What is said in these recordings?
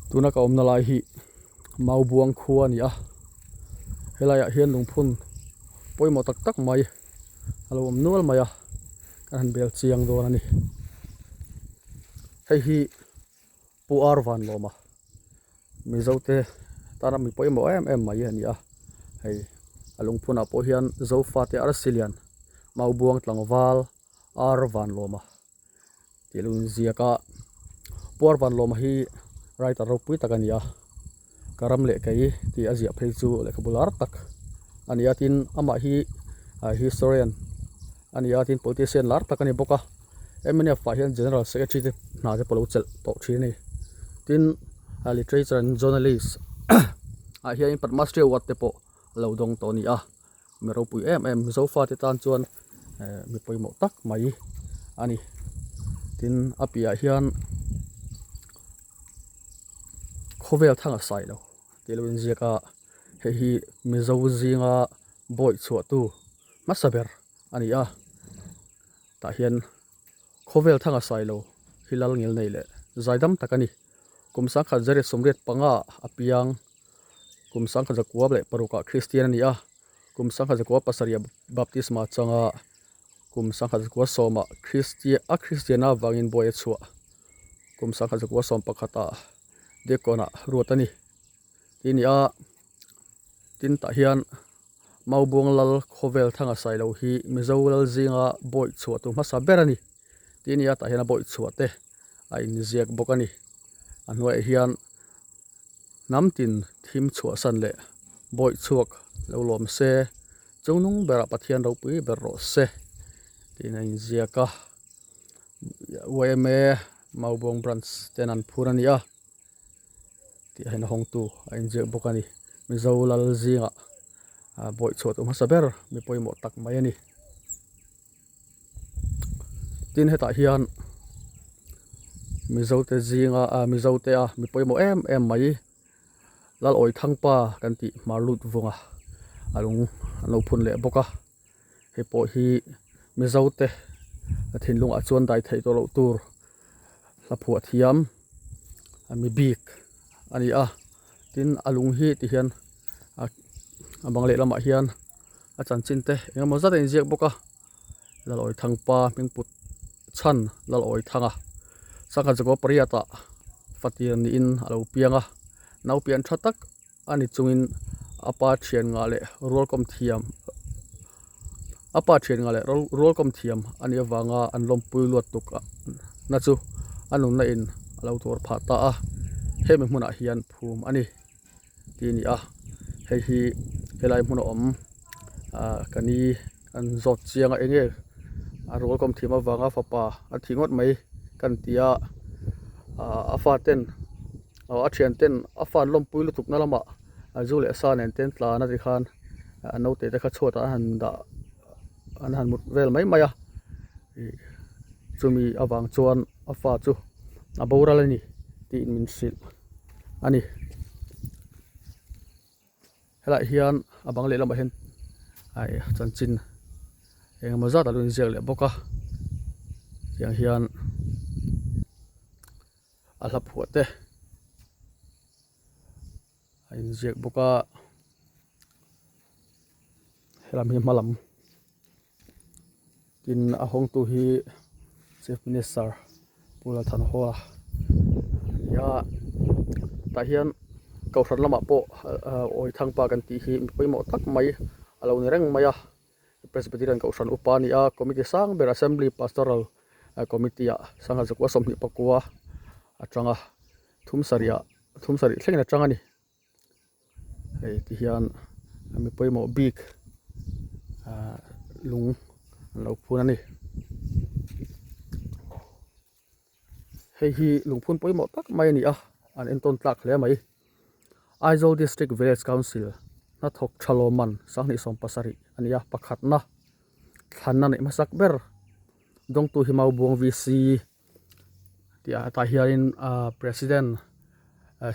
Tuna ka awmna lai hi Maubuang khua a ni a, helaiah hian lungphun pawimawh tak tak mai a lo awm nual mai a, kan han bel chiang dawn a ni. Hei hi Pu Ar Vanlawma Mizote tana mi pawimawh em em mai a ni a, hei a lungphunah pawh hian Zofate Arsilian Maubuang tlangval Ar Vanlawma tih lo inziak a puar van lawma hi writer ropui tak a ni a ka ram leh kei tih a ziah phei chu lehkhabu lar tak a ni a tin amah hi ah historian a ni a tin politician lar tak a ni bawk a mnf ah hian general secretary te hna te pawh a lo chelh tawh thin a ni tin ah literature and journalist ah hian padmasri award te pawh a lo dawng tawh a ni a. Mi ropui em em Mizo fate tan chuan eh mi pawimawh tak mai a ni tin a piahah hian khawvel thang a sai lo tih lo inziak a hei hi Mizo zinga bawi chhuah tu hmasa ber a ni a tah hian khawvel thang a sai lo hi lal ngil nei leh zaidam tak a ni kum sangkhat zariat 85 a piang. Kum 1906 ah Kristian a ni a, kum 1907 ah Baptisma changa kum 1910 ah Kristi a Kristiana avangin buai a chhuah. Kum 1911 ah Deacon ah ruat a ni. Tih a ni a, tin tah hian Maubuang Lal Khawvel Thanga Sailo hi Mizo Lal zinga bawi chhuah tur hmasa ber a ni. Tih a ni a, tah hian a bawi chhuah te a inziak bawk a ni. A hnuaiah hian Hnam tin thim chhuahsan leh bawih chhuak lo lawm se, chungnung berah Pathian ropui ber rawh se tiin a inziak a. Yma Maubuang Branch ten an phur a ni a tih a inhawngtu a inziak bawk a ni. Mizo lal zingah bawih chhuah tur hmasa ber mi pawimawh tak mai a ni. Tin hetah hian Mizo te zinga ah Mizo te a mi pawimawh em em mai Lalawithangpa kan tih hmar lut vunga a lung an lo phun leh bawk a hei pawh hi Mizo te thinlungah chuan dai theih tawh loh tur hla phuah thiam mi bik a ni a tin a lung hi ti hian a bang lehlamah hian. A chanchin te eng emaw zat a inziak bawk a Lalawithangpa hming put chhan Lalawithanga sangha zakua pariat ah fatir niin a lo piang a naupian tha tak a ni chungin a pa thian ngah leh rualkawm thiam a pa thian ngah leh rualkawm thiam a nih avanga an lawmpui luat tuk na chu a nunna in a lo tuar phah ta a hemi hmunah hian phum a ni. tih a ni a hei hi helai hmun a awm ah ka ni an zawt chiang a enge a rual kawm thiam avanga fapa a thih ngawt mai kan ti a ah a fa ten aw a thian ten a fa an lawmpui lutuk na lamah a zu leh sa nen te an tlan a tikhan a naute te kha chhuatah an han dah an han mut vel mai mai a ih chumi avang chuan a fa chu a boral a ni tih min hrilh. a ni helaiah hian a bang lehlamah hian ai chanchin engemaw zat a lo inziak leh bawk a tiang hian a hla phuah te a inziak bawk a helam hi hma lam tin a hawngtu hi chief minister Pu Lalthanhawla a ni a tah hian kohhran lamah pawh Awithangpa kan tih hi mi pawimawh tak mai a lo ni reng mai a Presbyterian kohhran upa a ni a committee sang ber assembly pastoral committee ah sangha zakua 29 atanga thum sarih ah thum sarih thlengin atang a ni. Hei ti hian mi pawimawh bik ahh lung an lo phun a ni. Hei hi lungphun pawimawh tak mai a ni a, an entawn tlak hle mai. Aizawl District Village Council hnathawk tha lawmman 2017 a ni a, pakhatna thlanna neih hmasak ber dawngtu hi Maubuang VC tih ah tah hianin ahh president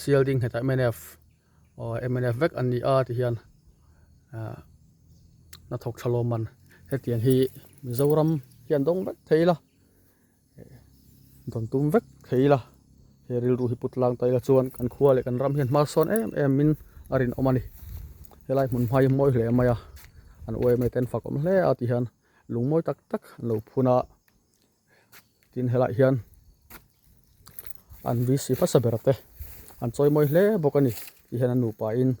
sial ding nghetah mnf aw mnf vek an ni a ti hian ahh hnathawk tha lawm man hetiang hi Mizoram hian dawng vek thei ila dawn tum vek thei ila. He rilru hi put lang ta ila chuan kan khua leh kan ram hian hma sawn em em in a rinawm a ni. Helai hmun hma hi mawi hle mai a, an uaim te an fak awm hle a ti hian lung mawi tak tak an lo phun a, tin helaiah hian an VC hmasa ber te an chawi mawi hle bawk a ni ti hian an nupa in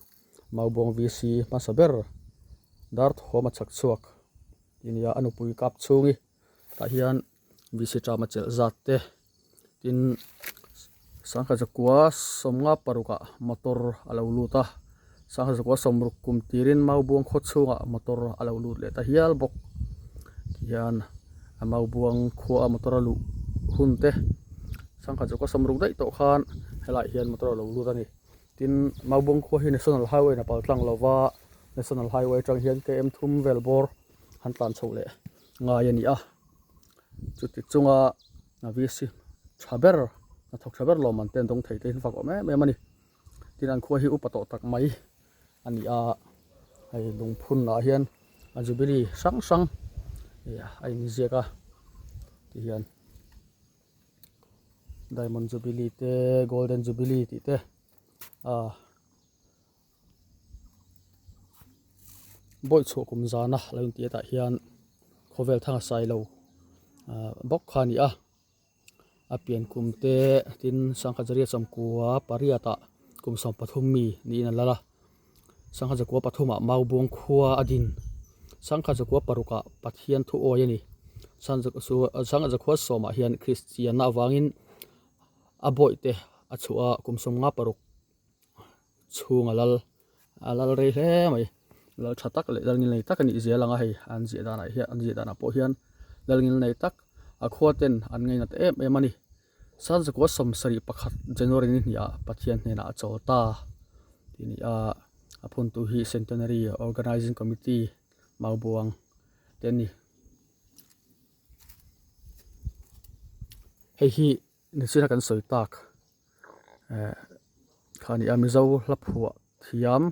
Maubuang VC hmasa ber Darthawm a chhak chhuak tih nia a nupui kap chhungi tah hian VC term a chelh zat te tin sangha zakua sawmnga parukah motor a lo lut a sangha zakua sawmruk kum tirin Maubuang khaw chhungah motor a lo lut leh ta hial bawk tihian a Maubuang khua a motor a luh hun te sangha zakua sawmruk daih tawh khan helaiah hian motor a lo lut a ni. Tin, Maubawng khua hi National Highway in a pal tlang lova, National Highway atang hian KM thum vel bawr han tlan chhoh leh ngai a ni a. Chuti chunga VC tha ber, hnathawk tha ber lawmman te an dawng thei te hi an fak awm em em a ni. Tin, an khua hi upa tawh tak mai a ni a, hei lungphun ah hian a Jubilee hrang hrang a inziak a tihian. Diamond Jubilee te Golden Jubilee tih te ah bawih chhuah kum zana lo intih atah hian khawvel thanga sailo ah bawk kha a ni a a pian kum te tin sangha zaria chawmkua pariat ah kum 13 mi niin a lal a sangha zakua pathum ah Maubuang khua a din sangha zakua paruk ah Pathian thu awi a ni sangha zakua sawm ah hian Kristianna avangin a bawih te a chhuah a kum 56 chhung a lal a lal rei hle mai lal tha tak leh lal ngil nei tak a nih zel ang a hei an ziah danah hian an ziah danah pawh hian lal ngil nei tak a khua ten an ngainat em em a ni. Sanzakua 71 January ni hnih ah Pathian hnenah a chawl ta tih a ni a, a phuntu hi Centenary Organising Committee Maubuang te an ni. Hei hi nichina kan sawi tak eh kha a ni a, Mizo hla phuah thiam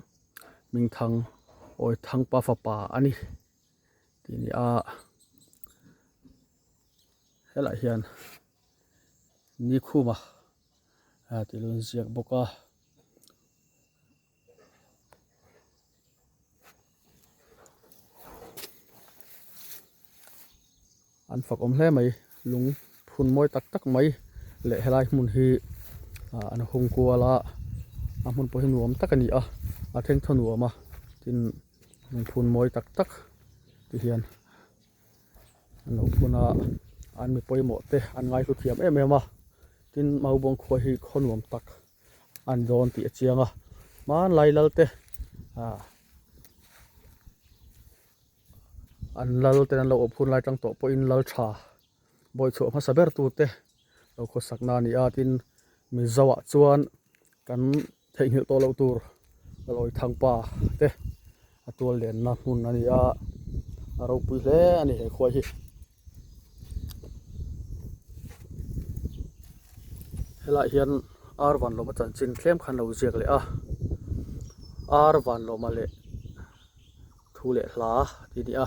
Hmingthang Awithangpa fapa a ni tih a ni a. Helaiah hian Nikhuma tih lo inziak bawk a. An fak awm hle mai lung phun mawi tak tak mai leh helai hmun hi an hung kual a a hmun pawh hi nuam tak a ni a a thengthaw nuam a tin lungphun mawi tak tak ti hian. An lo phun a, an mi pawimawh te an ngaihlu thiam em em a, tin Maubawng khua hi khaw nuam tak a ni dawn tih a chiang a, hmanlai lal te ah an lal ten an lo awp hun lai tang tawh pawhin lal tha bawi chhuah hmasa ber tu te lo khawsak na a ni a, tin Mizo ah chuan kan theihnghilh tawh loh tur Lawithangpa te a tual lenna hmun a ni a, a ropui hle a ni he khua hi. Helaiah hian ar vanlawma chanchin tlem khan lo ziak leh a, ar vanlawma leh thu leh hla tih a ni a,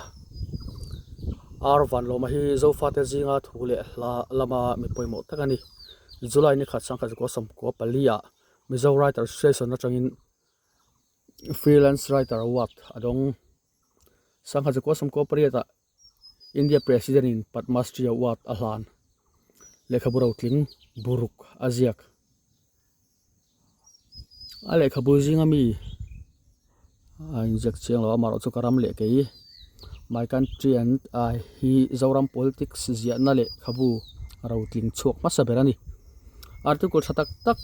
ar vanlawma hi Zofate zinga thu leh hla lama mi pawimawh tak a ni. July ni khat sangkhat zakua sawmkua pali ah Mizo Writer Association atangin Freelance Writer Award a dawng. Sangha zakua sawmkua pariat ah India President in Padma Shri Award a hlan. Lehkhabu rotling buruk a ziak. A lehkhabu zinga mi a inziak chiang lo a, amaherawhchu ka ram leh kei My Country and I hi Zoram Politics ziahna lehkhabu rotling chhuak hmasa ber a ni. Article tha tak tak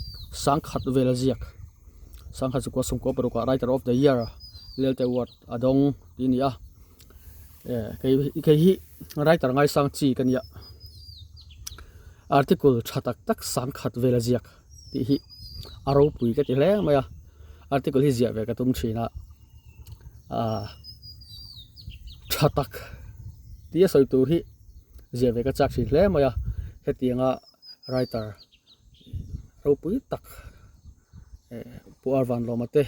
sangkhat vel a ziak. Sangkhat chukua sawmkua parukah Writer of the Year Lelte Award a dawng tih a ni a. Eh kei hi writer ngaisang chi ka nia. Article tha tak tak sangkhat vel a ziak tih hi a ropui ka ti hle mai a. Article hi ziah ve ka tum thin a. Ah tha tak tih a sawi tur hi ziah ve ka chak thin hle mai a. Hetianga writer ropui tak eh Pu Arvanlawma te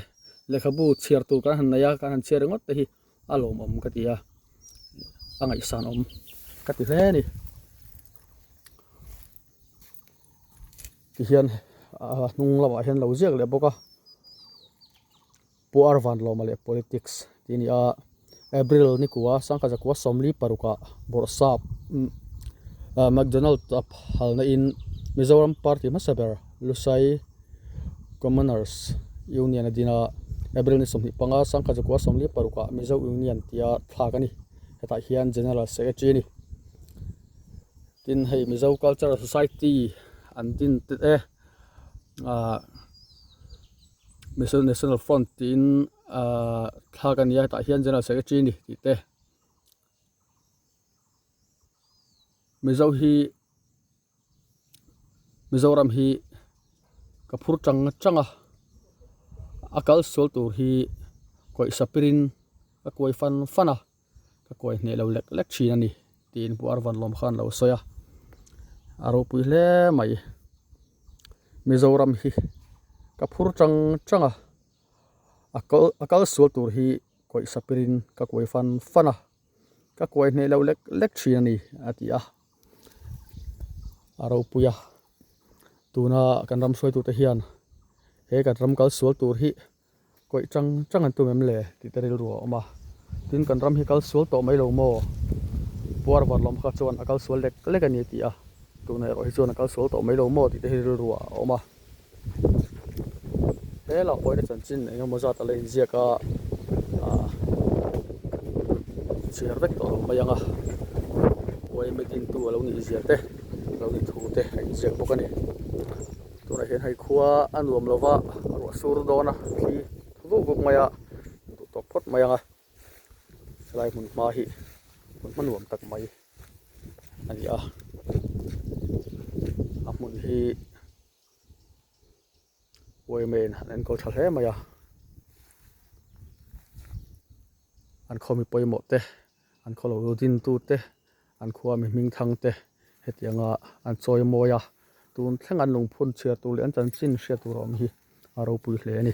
lehkhabu chhiar tur kan han nei a kan han chhiar ringawt te hi a lawmawm ka ti a a ngaihsan awm ka ti hle a ni tihian. a hnung lamah hian lo ziak leh bawk a Puar Vanlawma leh Politics tih a ni a April ni kua sangkhat zakua sawmli parukah bawrhsap McDonald a phalna in Mizoram party hmasa ber Lusai Commoners Union a din a April ni 25 sangkhat zakua 46 ah Mizo Union tia thlak a ni hetah hian General Secretary a ni tin hei Mizo Cultural Society an din te ah Mizo National Front tiin ah thlak a ni a hetah hian General Secretary a ni tih te. Mizo hi Mizoram hi ka phur chang chang a a kal sual tur hi kawih sapirin ka kuai fan fan a ka kuai hneh lo lek lek thin a ni tiin Pu Arvan lawm khan a lo sawi a a ropui hle mai Mizoram hi ka phur chang chang a a kal a kal sual tur hi kawih sapirin ka kuai fan fan a. Ka kuai hneh loh lek lek thin a ni a ti a, a ropui a, tuna kan ram hruaitute hian he kan ram kal sual tur hi kawih chang chang an tum em le tih te rilru a awm a, tin kan ram hi kal sual tawh mai lo maw? Puar var lawm kha chuan a kal sual lek lek a ni a ti a, tuna erawh hi chuan a kal sual tawh mai lo maw tih te hi rilru a awm a. He lah pawhin a chanchin eng emaw zat a la inziak a ah chhiar vek tawh lo mai ang a yma dintu a lo nih zia te a lo nih thu te a inziak bawk a ni tunah hian hei khua a nuam lo va ruah sur dawn a thli vuk vuk mai a duh tawk phawt mai ang a helai hmun hma hi hmun hma nuam tak mai a ni a a hmun hi Women an enkawl tha hle mai a an khaw mi pawimawh te an khaw lo din tu te an khua mi hming thang te hetianga an chawi mawi a tun thleng an lungphun chhiar tur leh an chanchin hriat tur a awm hi a ropui hle a ni.